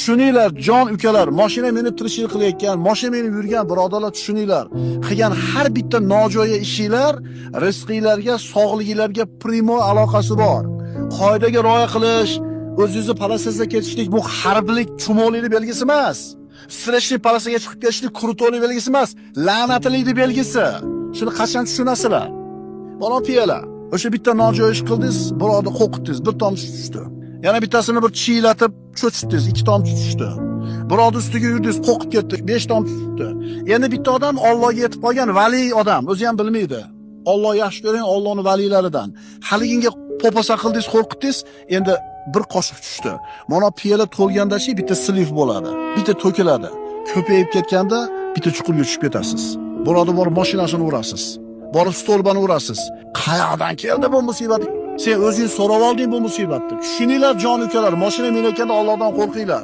Tushuninglar, jon ukalar, mashina minib tirikchilik qilayotgan, mashina minib yurgan birodarlar, tushuninglar. Qilgan har bitta nojo'ya ishinglar rizqinglarga, sog'liginglarga primo aloqasi bor. Qoidaga rioya qilish, o'zingizni polosasida ketishlik bu harblik chumolilik belgisi emas. Stressli polosaga chiqib ketishlik krutolik belgisi emas, la'natlikning belgisi. Shuni qachon tushunasizlar? Bola piyola. O'sha bitta nojo'ya ish qildingiz, birovni qo'rqitdingiz, bir tomchi tushdi. Yana bittasini bir chiylatib cho'chitdingiz, ikki tomchi tushdi. Birovni ustiga yurdingiz, qo'rqib ketdi, besh tomchi tushdi. Endi bitta odam Allohga yetib qolgan vali odam, o'zi ham bilmaydi. Alloh yaxshi ko'ring, Allohning valiylaridan. Haliginga popasa qildingiz, qo'rqitdingiz, endi bir qoshiq tushdi. Mana piyola to'lgandachi bitta слив bo'ladi, bitta to'kiladi. Ko'payib ketganda bitta chuqurga tushib ketasiz. Birovni borib mashinasini urasiz. Borib stolbani urasiz. Qayoqdan keldi bu musibat? Sen o'zing so'rab olding bu musibatni. Tushuninglar, jon ukalar, mashina minayotganda Allohdan qo'rqinglar.